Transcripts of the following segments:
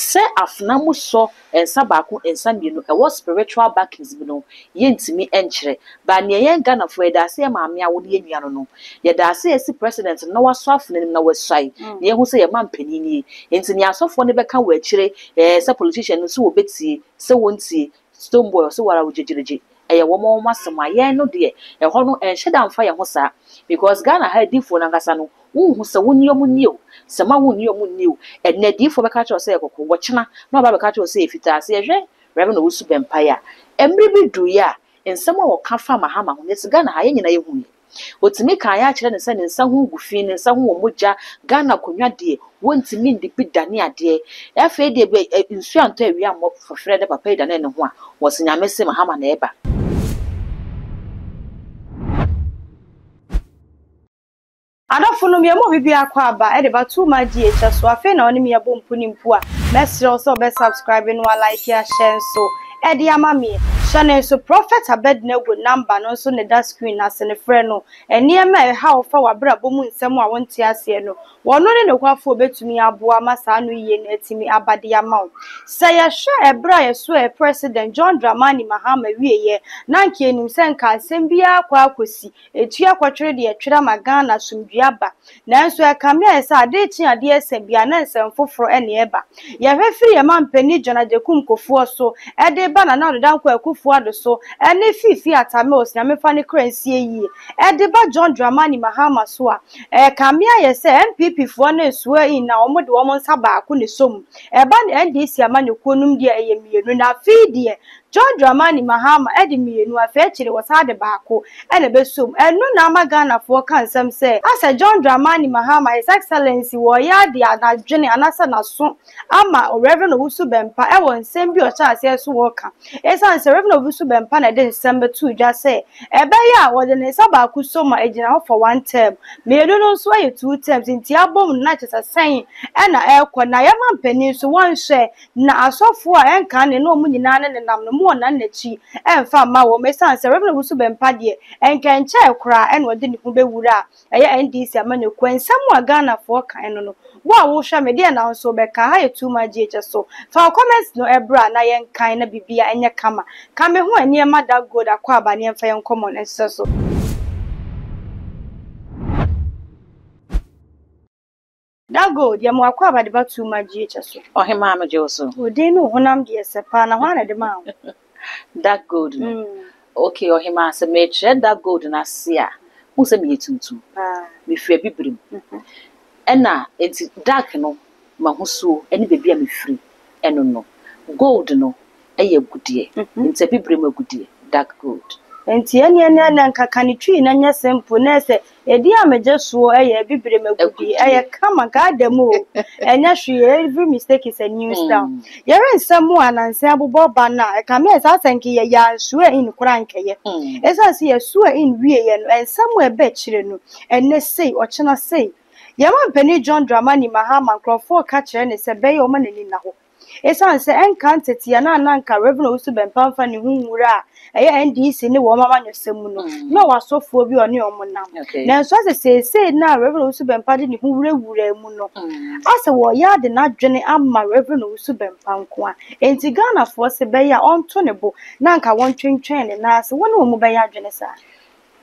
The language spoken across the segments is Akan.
Sɛ afena mu sɔ nsa baako nsa mmienu ɛwɔ spiritual backings bi no yɛntumi nkyerɛ. But neɛ yɛn Ghanafoɔ yɛda ase yɛ maame a wo ne yɛn nua no no yɛda ase yɛsi president no na wasɔ afena nim na wasuae na yɛhu sɛ yɛn mampanin nie. Nti nea asɔfoɔ no bɛka wɔ akyire ɛɛ sɛ politician no sɛ wɔbɛtie sɛ wɔntie Stonebwoy ɔse wara wo gyegyeregye ɛyɛ wɔn wɔn asɛm a yɛn no deɛ ɛhɔ no ɛnhyɛ da mfa yɛn ho saa because Ghana ha adiifoɔ no ankasa no wonhu sɛ wo ne wɔn nni o sɛ ma wo ne wɔn nni o ɛnnɛ adiifoɔ bɛka akyerɛ wo sɛ ɛyɛ kɔkɔɔ wɔkyena na wɔaba abɛka akyerɛ wo sɛ ɛyɛ fitaa sɛ yɛhwɛ Rev Owusu Bɛmpae a mmere bi duiɛ a nsɛm a wɔka fa Mahama ho no yɛte Ghana ha yɛn nyinaa yɛhuiɛ. Otumi kaeɛ ara kyerɛ no sɛ ne nsa ho gu fi, ne nsa ho wɔ mogya, Ghana akonnwa deɛ, wɔntumi nde bi dane adeɛ. Afei deɛ bɛ ɛ nsuo antɔ awia ammɔ fɛfrɛ dɛ papa yi danee ne ho a, wɔse Nyame se Mahama na ɛreba. Adɔfo nom yɛn mu obi biara kɔ aba de ba too much GH so afei na ɔne me abɔ mpu ne mpu a mɛsrɛ wo sɛ wobɛ subscribe na wa like ahyɛ nso de ama me. Hyɛ no nso Prophet Abednego number no nso na ɛda screen no ase no frɛ no. Nneɛma a ɛha wo fa w'abrabɔ mu nsɛm a wonte aseɛ no wɔno ne nokwafo a obetumi aboa ma saa ano yie no atumi aba de ama wo. Sɛ yɛhwɛ ɛberɛ a yɛsoɛɛ President John Dramani Mahama wieɛ na anka yɛnim sɛ nka asɛm biara akɔ akɔsi Etua kɔtwere deɛ ɛtwere ama Ghana asomdwie aba. Nanso ɛkame ayɛ sɛ ade rekye adeɛ resa biara na nsɛm foforɔ na ɛreba. Yɛhwɛ firi yɛn mampanin John Agyekum Kufuor so de reba Nana Addo Dankwa Akuffo Addo so ne Fifi Atta Mills, Nyame mfa ne kra nsie yie, de ba John Dramani Mahama so a, ɛrekame ayɛ sɛ NPP foɔ no resoa in na wɔde wɔn nsa baako na ɛsɔ mu. Ɛba no NDC amanyɔkuo nom deɛ ɛyɛ mmienu na afei deɛ John Dramani Mahama de mmienu, afei akyire wɔsan de baako na ɛbɛsɔ mu. Ɛno na ama Ghanafoɔ ka nsɛm sɛ, asɛ John Dramani Mahama, His Excellency, wɔreyɛ adeɛ a n'adwene anaasɛ n'aso ama Rev. Owusu Bɛmpa wɔ nsɛm bi a ɔhyɛɛ aseɛ so ɔreka. Ɛsiane sɛ Rev. Owusu Bɛmpa na ɛde nsɛm bɛtoo dwa sɛ ɛbɛyɛ a wɔde ne nsa baako sɔ mu a ɛgyina hɔ for one term, mmienu no nso ayɛ two terms nti abom no na kyerɛ sɛ sɛn na ɛrekɔ. Na yɛn mampanin nso wɔnhwɛ Na asɔfoɔ a ɛnka ne ne wɔn nyinaa ne nenam no, mo ɔnnan n'akyi mfa mma wɔn, ɛsiane sɛ Rev. Owusu Bɛmpa deɛ, ɛnka ɛnkyɛɛ koraa ɛna ɔde ne ho bɛwura a ɛyɛ NDC amanyɔkuo. Nsɛm a Ghanafoɔ kan no no, wo a wohwɛ me, deɛn na wo nso wobɛka? Ha yɛ Too Much GH so. Fa wo comments no bra na yɛnkan na biribiara nyɛ kama. Ka me ho nneɛma da good akwaaba ne yɛmfa yɛn nkɔmmɔ no nsesɛ so. Dago, deɛ mewɔ akwaaba de ba too much GH so. Ɔhemaa megye wo so. Wo din ne wo honam deɛ sɛ paa na hwan na ɛde maa wo? Dark gold no. Okay ɔhemaa sɛ mekyerɛ dark gold no ase a, wohu sɛ meyɛ tuntum. Mefiri Abibirem. Ɛna nti dark no m'ahosuo ne baabi a mefiri ɛno no. Gold no yɛ agudeɛ. Nti Abibirem agudeɛ, dark gold. Nti ɛneɛ na na nka ka ne twi na nyɛ simple na ɛsɛ Edin a megye soɔ yɛ Abibirem Agudie. Ɛyɛ kama, nka ada mu o. Ɛnyɛ hwee, every mistake is a new style. Yɛhwɛ nsɛm a nansa yi abobɔ ba no a, ɛkame ayɛ sɛ asɛ nka yɛyɛ ansoa in koraa nkɛyɛ. Ɛsiane sɛ yɛsoa in wieɛ no, nsɛm a ɛba akyire no, ɛnnɛ sei, ɔkyena sei. Yɛn mampanin John Dramani Mahama, nkurɔfoɔ reka kyerɛ no sɛ bɛyɛ ɔma n'ani nna hɔ. Esiane sɛ ɛnka nteteɛ no a na anka Rev. Owusu Bɛmpa mfa ne ho nwura a ɛyɛ NDC ne wɔn amanyɔsɛm mu no, na ɔwɔ asɔfoɔ bi a ɔne wɔn nam. Nanso asɛ seesei no a Rev. Owusu Bɛmpa de ne ho wurawuraa mu no, asɛ wɔreyɛ ade n'adwene ama Rev. Owusu Bɛmpa nko ara. Enti Ghanafoɔ se bɛyɛ a ɔnto ne bo na anka wɔntwentwɛn ne nan ase. Wo ne wɔn bɛyɛ adwene saa?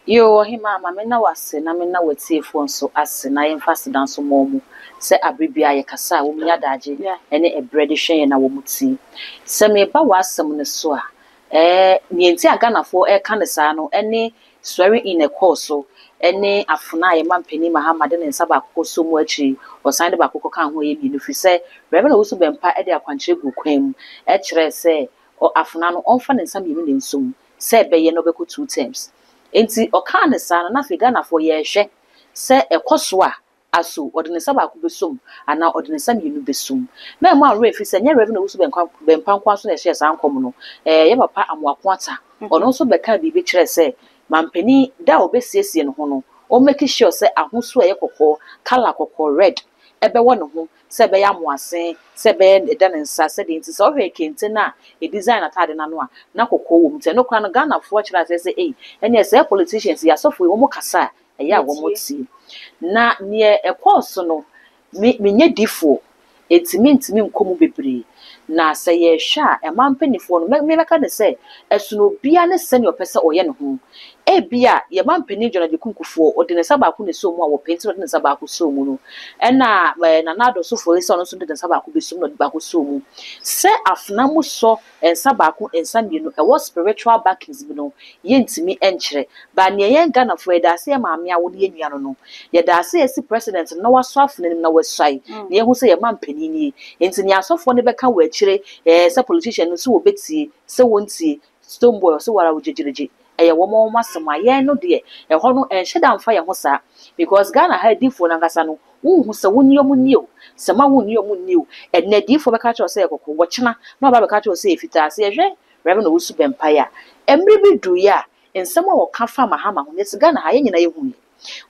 Yoo, Ɔhemaa, ma menna wo ase na menna w'atiefoɔ nso ase na yɛmfa aseda nso mmɔ wɔn sɛ aberɛ biara yɛkasa a wɔnya adagye ne ɛberɛ de hwɛ yɛn na wɔtie. Sɛ meba w'asɛm no so a, ɛɛ, deɛ nti a Ghanafoɔ reka no saa no ne swearing in a ɛkɔɔ so ne afena a yɛn mampanin Mahama de ne nsa baako kɔsɔ mu akyire yi ɔsan de baako kɔkaa ho a ɛyɛ mmienu firi sɛ Rev. Owusu Bɛmpa de akwankyerɛ guu kwan mu kyerɛɛ sɛ ɔ, afena no ɔmfa ne nsa mmienu na ɛnsɔ mu sɛ ɛbɛyɛ na ɔbɛkɔ two terms. Nti ɔkaa no saa no na afei Ghanafoɔ yɛrehwɛ sɛ ɛkɔ so a aso ɔde ne nsa baako bɛsɔ mu anaa ɔde ne nsa mmienu bɛsɔ mu. Mɛmma wo werɛ mfi sɛ ɛnyɛ Rev. Owusu Bɛnkwa Bɛmpa nko ara nso na ɛhyɛɛ saa nkɔm no, ɛɛ yɛ papa Amoako Atta ɔno nso bɛkaa biribi kyerɛɛ sɛ mampanin da a ɔbɛsiesie ne ho no ɔmmake sure sɛ ahosuo a ɛyɛ kɔkɔɔ, colour kɔkɔɔ, red, ɛbɛwɔ ne ho sɛ ɛbɛyɛ amoasen, sɛ ɛbɛyɛ ɛda ne nsa, sɛdeɛ nti sɛ wohwɛ kente no a ɛdesign n'ataade no ano a, na kɔkɔɔ wɔ mu. Nti ɛno koraa no Ghanafoɔ kyerɛ aseɛ sɛ ei, ɛneɛ sɛɛ politicians yi, asɔfoɔ yi, wɔn kasa a, ɛyɛ a wɔn tie. Na neɛ ɛkɔɔ so no, me, menyɛ difoɔ, Enti mentumi nkɔ mu bebree. Na sɛ yɛrehwɛ a, ɛmaa mpanimfoɔ no, me mɛka no sɛ, ɛsono obiara ne sɛnea ɔpɛ sɛ ɔyɛ ne ho. Ebia yɛn mampanin John Agyekum Kufuor, ɔde ne nsa baako na ɛsɔɔ mu a wɔpɛ nti na ɔde ne nsa baako sɔɔ mu no. Ɛna Nana Addo nso fɔre sɛ ɔno nso de ne nsa baako bɛsɔ mu na ɔde baako sɔɔ mu. Sɛ afena mu sɔ nsa baako, nsa mmienu, ɛwɔ spiritual backings bi no, yɛntumi nkyerɛ. But nea yɛn Ghanafoɔ yɛda ase yɛn maame a wo ne yɛn nua no no, yɛda ase yɛsi president no na wasɔ afena no mu na wasuae na yɛhu sɛ yɛn mampanin nie. Nti nea asɔfoɔ no bɛka wɔ akyire, ɛɛ sɛ politician no sɛ wɔbɛtie, sɛ wɔntie, Stonebwoy ɔse wara wo gyegyeregye, ɛyɛ wɔn wɔn asɛm a yɛn no deɛ ɛhɔ no ɛnhyɛ da mfa yɛn ho saa because Ghana ha adiifoɔ no ankasa no wonhu sɛ wo ne wɔn nni o, sɛ ma wo ne wɔn nni o, ɛnnɛ adiifoɔ bɛka akyerɛ wo sɛ ɛyɛ kɔkɔɔ, wɔkyena na wɔaba abɛka akyerɛ wo sɛ ɛyɛ fitaa, sɛ yɛhwɛ Rev. Owusu Bɛmpae a, mmere bi duiɛ a nsɛm a ɔka faa Mahama ho no yɛte Ghana ha yɛn nyinaa yɛhuiɛ.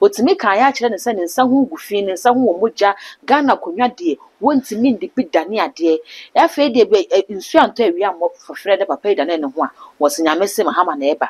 Otumi kaeɛ ara kyerɛ no sɛ ne nsa ho gu fi, ne nsa ho wɔ mogya, Ghana akonnwa deɛ wɔntumi nde bi da ne adeɛ. Afei deɛ bɛ ɛ nsuo antɔ awia ammɔ fɛfrɛ dɛ papa yi danee ne ho a, wɔse Nyame se Mahama na ɛreba.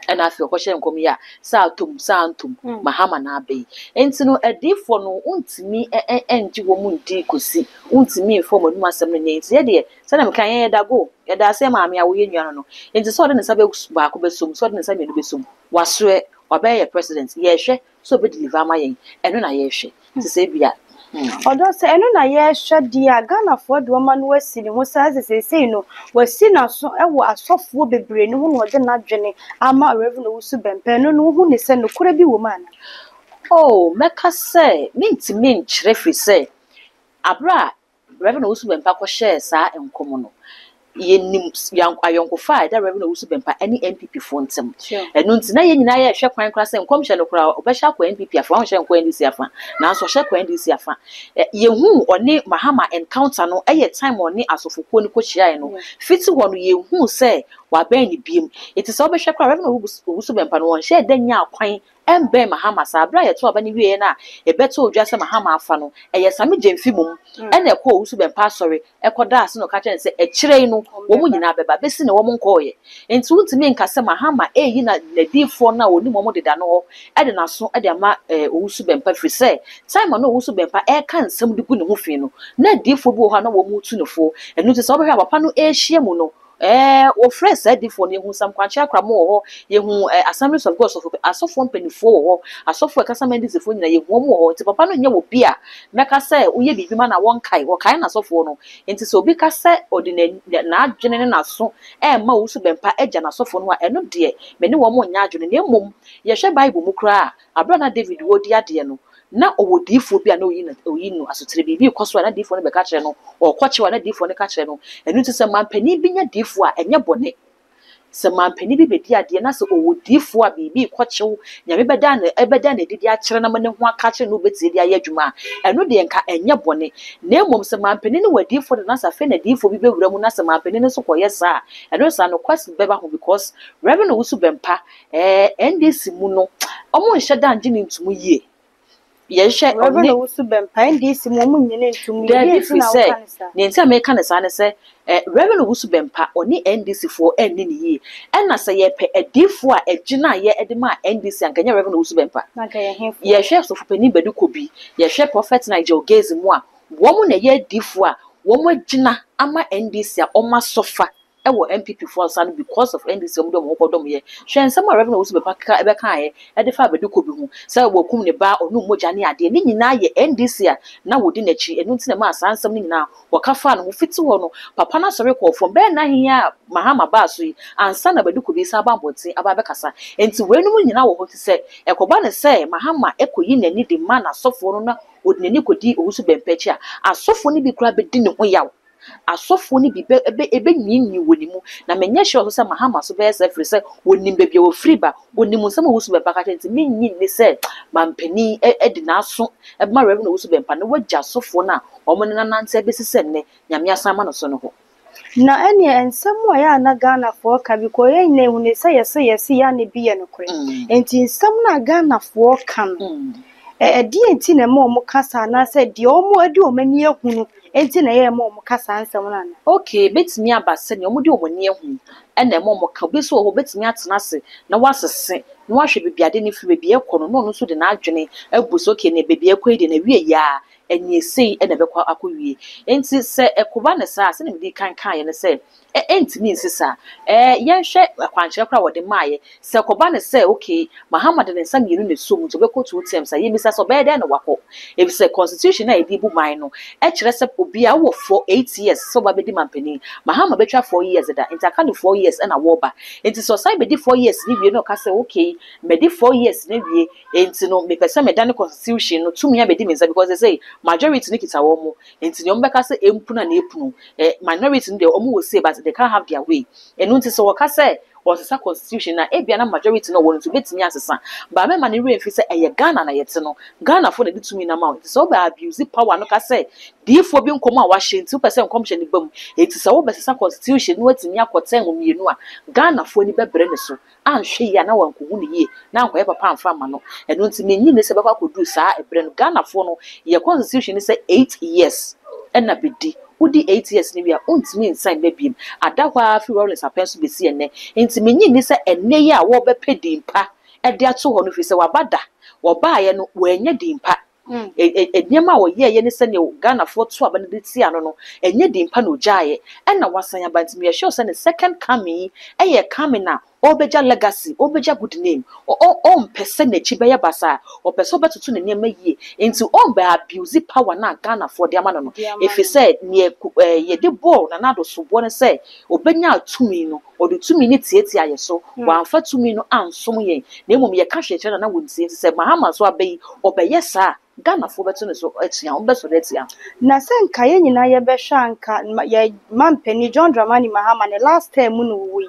Ɛna afei ɔkɔhyɛɛ nkɔm yi a, sɛ atɔ mu, sɛ antɔ mu, Mahama na aba yi. Enti no adiyifoɔ no wontumi ɛ ɛ ɛngye wɔn ndi kɔsi, wontumi mfa wɔn anum asɛm no nyɛ. Nti yɛ deɛ, sɛdeɛ mekaeɛ yɛn yɛda go, yɛda ase yɛ maame a woyɛ nua no no. Nti sɛ ɔde ne nsa bɛ baako bɛsɔ mu, sɛ ɔde ne nsa mmienu bɛsɔ mu, wasoɛ. Wabɛyɛ yɛ president yɛhwɛ sɛ ɔbɛ deliver ama yɛn ɛno na yɛhwɛ nti sɛ ebia hmm. Ɔdɔ sɛ ɛno na yɛhwɛ deɛ a Ghanafoɔ de wɔn ano asi ne ho saa sɛ seesei no wasi n'aso wɔ asɔfoɔ bebree no ho na ɔde n'adwene ama Rev Owusu Bɛmpɛ ɛno no wohu ne sɛ nokorɛ bi wɔ mu anaa? Oh mɛka sɛ mentumi nkyerɛ firi sɛ aberɛ a Rev. Owusu Bempah kɔhyɛɛ saa nkɔm no, yɛnim ayɔnkofa a ɛda Rev. Owusu Bempah ne NPP foɔ ntam. Ɛno nti na yɛn nyinaa yɛrehwɛ kwan koraa sɛ nkɔmhyɛ no koraa ɔbɛhyɛ akɔ NPP afa, ɔnhyɛ nkɔ NDC afa, nanso ɔhyɛ kɔ NDC afa. Yɛhuu ɔne Mahama encounter no ɛyɛ time ɔne asɔfokuo no kɔhyiaeɛ no, fiti hɔ no yɛnhuu sɛ wabɛn no biom. Nti sɛ wobɛhwɛ koraa Rev. Owusu Bempah no ɔnhyɛɛ da nyaa kwan Ɛmbɛn Mahama saa. Bere a yɛtoo aba no wieeɛ no a ɛbɛtoo dwa sɛ Mahama afa no, ɛyɛ Sammy Gyamfi mmom na ɛkɔɔ Owusu Bɛmpa asɔre kɔdaa ase na ɔka kyerɛɛ no sɛ akyire yi no wɔn nyinaa bɛba. Bɛsi nnɛ wɔn nkɔeɛ. Enti wontumi nka sɛ Mahama reyi n'adiyifoɔ no a ɔnim wɔn deda no hɔ de n'aso de ama Owusu Bɛmpa firi sɛ time a na Owusu Bɛmpa reka nsɛm de gu ne ho fi no, na adiyifoɔ bi wɔ hɔ a na wɔretu no fo. Ɛno nti sɛ wobɛhwɛ a papa no rehyia mu no, Ɛɛ, wɔfrɛɛ saa adiyifoɔ no, yɛhuu Sam Kwankye Akoramo wɔ hɔ, yɛhuu ɛɛ Assemblies of God sɔfo, asɔfoɔ mpanimfoɔ wɔ hɔ, asɔfoɔ a ɛkasa ma NDCfoɔ nyinaa, yɛhu wɔn wɔ hɔ. Nti papa no nyɛ obi a mɛka sɛ woyɛ biribi ma no a wɔnkae, wɔkae n'asɔfoɔ no. Nti sɛ obi ka sɛ ɔde n'adwene ne n'aso rema Owusu Bɛmpa agya n'asɔfoɔ no a, ɛno deɛ me ne wɔn nyɛ adwene. Na mmom yɛhwɛ Bible mu koraa a, berɛ a na David redi adeɛ no, Ná ɔwɔ diyifoɔ bi a na ɔyi no ɔyi no asotire. Biribi rekɔ so a, na diyifoɔ no bɛka kyerɛ no. Ɔrekɔ kyew a, na diyifoɔ no ka kyerɛ no. Ɛno nti, sɛ manpanin bi nya diyifoɔ a, ɛnyɛ bɔne. Sɛ manpanin bi bɛdi adeɛ na sɛ ɔwɔ diyifoɔ a biribi rekɔ kyew, Nyame bɛda no bɛda no adi de akyerɛ no ama no ahu aka akyerɛ no na ɔbɛtie de ayɛ adwuma a, ɛno deɛ nka ɛnyɛ bɔne. Na mmom sɛ manpanin no wɔ adiyifoɔ dada na sɛ afei na adiyifoɔ bi bɛwura mu na sɛ manpanin no nso kɔyɛ saa a, ɛno saa no question bɛba ho because Rev. Owusu Bɛmpa Ɛɛ NDC mu no, wɔn nhyɛ da ngye no ntum yie. Yɛhwɛ ɔne. Reverend Owusu Bempah, NDC mu wɔn nnye no ntum yie. Daabi Deɛ nti firi na sɛ, woka no saa? deɛ nti a meka no saa ne sɛ, eh, Reverend Owusu Bempah, ɔne NDC foɔ anni no yie. Ɛna sɛ yɛpɛ adiifoɔ a ɛgyinaeɛ de maa NDC a, anka ɛnyɛ Reverend Owusu Bempah. Na anka ɛyɛ hefoɔ? Yɛhwɛ Sɔfopanin Badu Kobi, yɛhwɛ Prophet Nigel Gaze mu a, wɔn na ɛyɛ adiifoɔ a wɔn agyina ama NDC a wɔn asɔfa wɔ NPP foɔ nsa ano because of NDC wɔn de wɔn ho kɔ dɔm yɛ. Hwɛ nsɛm a Rev Owusu Bempah keka ɛbɛkaeɛ ɛde fa Abadu Kobi ho sɛ wɔkum ne ba, ɔnom mogya ne adeɛ. Ne nyinaa yɛ NDC a na wɔdi n'akyi ɛno nti na ɛmaa saa nsɛm no nyinaa wɔka faa ne ho. Fiti hɔ no papa no asɔre kɔɔ fam bɛyɛ nna he a Mahama baa so yi ansa na Abadu Kobi san aba abɔnten aba abɛkasa. Nti weinom nyinaa wɔ hɔ nti sɛ ɛkɔba no sɛ Mahama kɔyi n'ani de ma n'asɔfoɔ no na ɔde n'ani kɔdi Owusu Bempah akyi a, asɔfoɔ no bi koraa bɛdi ne ho yaw. Asɔfoɔ no bi bɛ bɛ ɛbɛnwiinwii wɔ ne mu. Na menyɛ sure nso sɛ Mahama nso bɛyɛ saa ɛfiri sɛ ɔnim baabi a ɔfiri ba, ɔnim nsɛm a Owusu Bɛmpa ka kyerɛ no nti mennye nni sɛ mampanin de n'aso bɛma Rev. Owusu Bɛmpa na wagya asɔfoɔ no a wɔn ne no anante abɛsi sɛ nnɛ Nyame asan ama no so no hɔ. Na ɛneɛ nsɛm a ɛyɛ a na Ghanafoɔ ka because yɛn nyinaa yɛhunu sɛ yɛse yɛse yɛ a na ebi yɛ nokorɛ. Nti nsɛm no a Ghanafoɔ ka no ɛdeɛn nti na ɛma wɔn ka saa anaasɛ deɛ wɔn de wɔn ani ahunu nti na ɛyɛ a ɛma wɔn ka saa nsɛm no anaa? Okay, ebetumi aba sɛ nea wɔde wɔn ani ahu na ɛma wɔka. Obi nso wɔ hɔ, obetumi atena ase na wasese na wahwɛ baabi ade no firi, baabi a ɛkɔ no, na ɔno nso de n'adwene abu sɛ okay, nea baabi a ɛkɔ yi deɛ, n'awieeɛ ara Ɛneɛ sei na ɛbɛkɔ akɔwie. Enti sɛ ɛkoba no saa a, sɛdeɛ mede kan kaeɛ no sɛ, ɛ ɛntumi nsi saa. Ɛɛ yɛnhwɛ akwankyerɛ koraa a wɔde maeɛ. Sɛ ɛkɔba no sɛ okay, Mahama de ne nsa mmienu na ɛsɔ mu nti ɔbɛkɔ 2 terms a, yɛmmisa sɛ ɔbɛyɛ dɛn na wakɔ? Efisɛ constitution a yɛde bu man no kyerɛ sɛ obiara wowɔ 4, 8 years sɛ woba bɛdi mampanin. Mahama bɛtwa 4 years deda, nti aka no 4 years ɛna wɔreba. Nti sɛ ɔsan bɛdi 4 years no wie na ɔka sɛ okay, madi 4 years no awie, nti no mepɛ sɛ medane constitution no tumi abɛdi me nsa, because they say majority no kita wɔn mo, nti nea wɔn bɛka sɛ empunu a na epunu. Minority no deɛ, wɔn wɔ say, but they can't have their way. Ɛno nti sɛ wɔka sɛ wɔsesa constitution na ebia na majority no wɔ no nti obetumi asesa ba mɛma ne werɛ mfi sɛ ɛyɛ Ghana na yɛte no, Ghanafoɔ na de tumi na ma wo. Nti sɛ wobɛ abuse power no ka sɛ diifoɔ bi nkɔmɔ a wahyɛ nti wopɛ sɛ nkɔmhyɛ no ba mu, nti sɛ wobɛsesa constitution no watumi akɔ term mmienu a, Ghanafoɔ ani bɛbrɛ ne so. Anhwɛ yie a na wankohu no yie na ankɔyɛ papa amfa amma no. Ɛno nti menyi ne sɛ bɛkɔ akɔduru saa ɛberɛ no. Ghanafoɔ no, yɛ constitution ne sɛ 8 years ɛna bɛdi. Wodi 8 years no wie a, wontumi nsan ba biem. Ada hɔ ara firi Rawlings apɛn so bɛsi ɛnnɛ. Nti menyi ne sɛ ɛnnɛ yi a wɔrebɛpɛ din pa ɛde ato hɔ no, firi sɛ waba da wɔbaeɛ no wɔanya din pa. Nneɛma a wɔyɛɛyɛ ne sɛnea Ghanafoɔ to aba no de tia no, ɛnyɛ din pa na ogyaeɛ ɛna wasan aba. Nti meyɛ sure sɛ ne second coming yi ɛyɛ coming a ɔrebɛgya legacy, ɔrebɛgya good name. Ɔmpɛ sɛ n'akyi bɛyɛ basaa, ɔpɛ sɛ ɔbɛtoto ne nneɛma yie, nti ɔmbɛ abuse power no a Ghanafoɔ de ama no. Ɛfiri sɛ neɛ yɛde bɔɔ Nana Addo soboɔ no sɛ ɔbɛnya tumi no, ɔde tumi no tiatia yɛ so, wamfa tumi no ansom yɛn, na mmom yɛka hwee kyerɛ Nana wɔntie. Nti sɛ Mahama nso aba yi, ɔbɛyɛ saa, Ghanafoɔ bɛto ne so atua, wɔbɛsɔre atia. Na sɛ nka yɛn nyinaa yɛbɛhwɛ anka yɛ mampanin John Dramani Mahama ne last term mu no wɔwɔ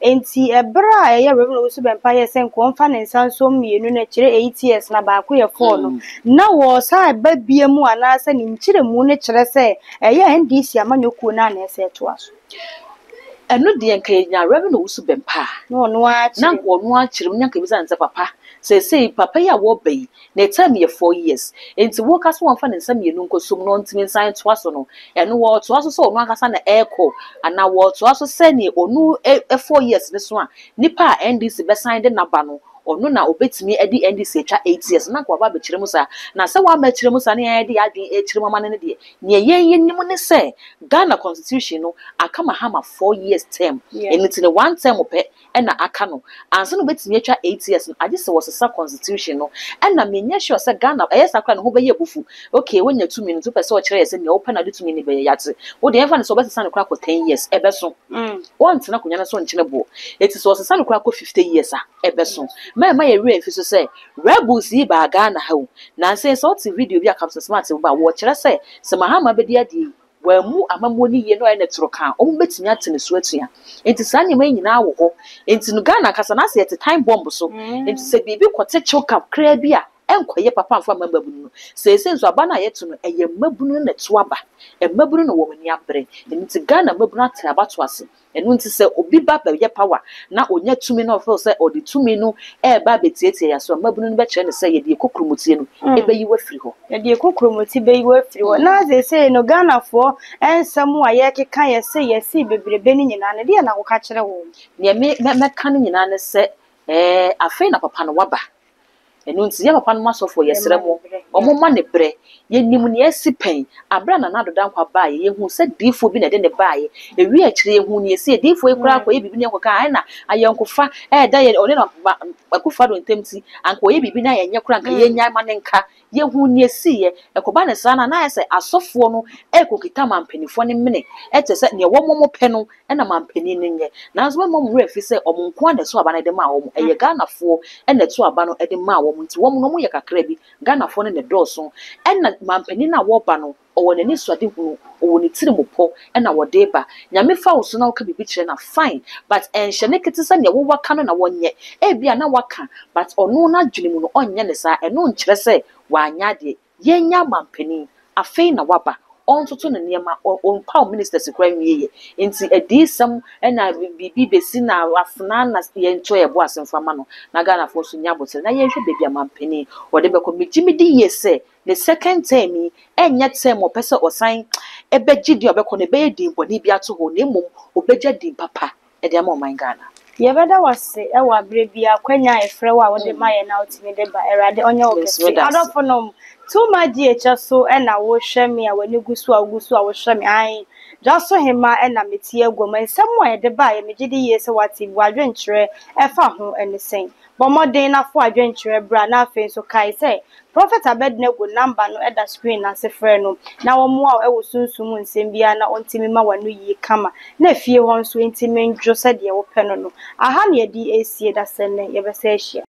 yi, nti ɛberɛ a ɛyɛ Reverend Owusu Bɛmpa yɛ sɛ nka ɔmfa ne nsa nso mmienu no kyerɛ 8 years na baako yɛ four no, na wɔ saa ɛba bie mu anaasɛ ne nkyerɛmu no kyerɛ sɛ ɛyɛ NDC amanyɔkuo no a na ɛsɛ ɛtoa so. Ɛno deɛ, nka yɛnya Reverend Owusu Bɛmpa a na ɔno ara na nka ɔno akyerɛ mu, na nka ebisa ne sɛ, papa, seesei papa yi a wɔreba yi, ne term yɛ 4 years, nti wɔka so wɔmfa ne nsa mmienu nkɔsom na ɔntumi nsan toa so no, ɛno wɔretoa so sɛ ɔno ankasa na ɛrekɔ anaa wɔretoa so sɛnea ɔno 4 years ne so a nipa a NDC bɛsan de n'aba no, ɔno na obetumi de NDC atwa 8 years? Na nka waba abɛkyerɛ mu saa. Na sɛ wama akyerɛ mu saa na yɛn de yɛn adwene akyerɛ mu ama no no deɛ, nea yɛn yɛnim ne sɛ Ghana constitution no aka Mahama 4 years term. Ɛno ti ne one term pɛ ɛna aka no ansa na obetumi atwa 8 years no, agye sɛ wɔsesa constitution no. Ɛna menyɛ sure sɛ Ghana ɛyɛ saa koraa ne ho bɛyɛ abufu. Okay, wonya tumi no nti wopɛ sɛ ɔkyerɛ yɛ sɛ nea wopɛ na ɔde tumi no bɛyɛ, yate wo deɛ, yɛmfa no sɛ wɔbɛsesa no koraa kɔ 10 years, ɛbɛso. Wɔntena akonnwa no so nkyene boɔ. Eti sɛ ɔsesa no koraa kɔ 50 years a, ɛbɛso. Mɛɛma yɛ werɛ mfi so sɛ rebels yi baa Ghana ha o. Nansa sɛ ɔte video bi a Captain Smart ba, wɔkyerɛ sɛ sɛ Mahama bɛdi adeɛ yi, wɔammu amammuo no yie na ɔyɛ ne toro ka a, wɔn bɛtumi ate ne so atua. Nti saa nneɛma yi nyinaa wɔ hɔ. Nti no Ghana kasa na asɛ yɛte time bomb so. Nti sɛ biribi kɔte kyew kakraa bi a, ɛnkɔyɛ papa mfa mma mmabunu no. Seesei nso aba no a yɛto no, ɛyɛ mmabunu no na ɛto aba. Mmabunu na wɔn ani abere. Ɛno nti Ghana mmabunu ate abato ase. Ɛno nti sɛ obi ba bɛyɛ power na onya tumi na ɔfeel sɛ ɔde tumi no ɛreba abɛtiatia yɛ so a, mmabunu no bɛkyerɛ no sɛ yɛde ekokurumutie no ɛbɛyi wafiri hɔ. Yɛde ekokurumuti bɛyi wafiri hɔ. Na seesei no Ghanafoɔ nsɛm a yɛkeka yɛse yɛse bebrebe no nyinaa no deɛ na woka kyerɛ wɔn? Nea me mɛka no nyinaa ne sɛ afei na papa no waba. Ɛno nti yɛ papa no mu asɔfoɔ, yɛsrɛ mo, ɔmo ma ne berɛ. Yɛnim nea asi pɛn abere a Nana Addo Dankwa baeɛ. Yɛhu sɛ diifoɔ bi na ɛde ne baeɛ. Ewie akyire yɛhu nea esi diifoɔ yi koraa kɔyɛ biribi ne yɛnkɔka ɛna ayɔnkofa ɛɛda yɛ ɔne na Akufo Addo ntam, ti anka ɔyɛ biribi na yɛnyɛ koraa anka yɛnya ma ne nka. Yɛhu nea esiiɛ. Ɛkɔba ne saa na ayɛ sɛ asɔfoɔ no ɛrekɔkita mampanyinfoɔ no mene, ɛkyɛ sɛ nea wɔn mo pɛ no ɛna mampanin no nyɛ. Nanso mɛma mo werɛ fi sɛ ɔmo nko ara na ɛso aba no de maa wɔn. Ɛyɛ Ghanafoɔ ɛna ɛto aba no de maa wɔn, nti wɔn no wɔn yɛ kakra bi, Ghanafoɔ no na ɛdɔɔso. Ɛna mampanin no a wɔreba no, ɔwɔ n'ani so ade hunu, ɔwɔ ne tiri mu pɔ ɛna wɔde ba. Nyame fa wo so na woka biribi kyerɛ no a, fine, but ɛnhyɛ ne kete sɛ nea wowaka no na wɔnyɛ. Ebia na waka, but ɔno n'adwene mu no ɔnyɛ ne saa. Ɛno nkyerɛ sɛ wanyɛ adeɛ. Yɛnyɛ amampanin, afei na waba, ɔntoto ne nneɛma, ɔmpaw ministers koraa nwie yɛ. Nti adiisɛm ɛna biribi bɛsi na afena na yɛnto yɛ bo ase mfa ma no, na Ghanafoɔ nso nya abotire na yɛnhwɛ baabi a mampanin wɔde bɛkɔ. Megye me di yie sɛ ne second term yi ɛnyɛ term ɔpɛ sɛ ɔsan ɛbɛgye din a ɔbɛkɔ no ɛbɛyɛ din bɔne bi ato hɔ, na mmom ɔbɛgya din papa ɛde ama ɔman Ghana. Yɛbɛda wo ase wɔ aberɛ biara akwanya a yɛfrɛ wo a wode ma yɛn na wotumi de ba. Awurade ɔnyɛ wo kɛse. Adɔfo nom, Too Much GH so na wohwɛ me a w'ani gu so a wogu so a wohwɛ me. Ae, Dwaso Hemmaa na mete agua mu. Nsɛm a yɛde baeɛ, megye di yie sɛ woate bi. W'adwenkyerɛ ɛfa ho ne sɛn? Bɔ mmɔden na fa w'adwenkyerɛ bra na afei nso kae sɛ Prophet Abednego number no da screen no ase frɛ no na ɔmmoa wo wɔ sunsum mu nsɛm biara na ɔntumi ma w'ano yie kama na fie hɔ nso ntumi ndwo sɛdeɛ wopɛ no no. Aha na yɛde resie da sɛ nnɛ yɛbɛsan ahyia.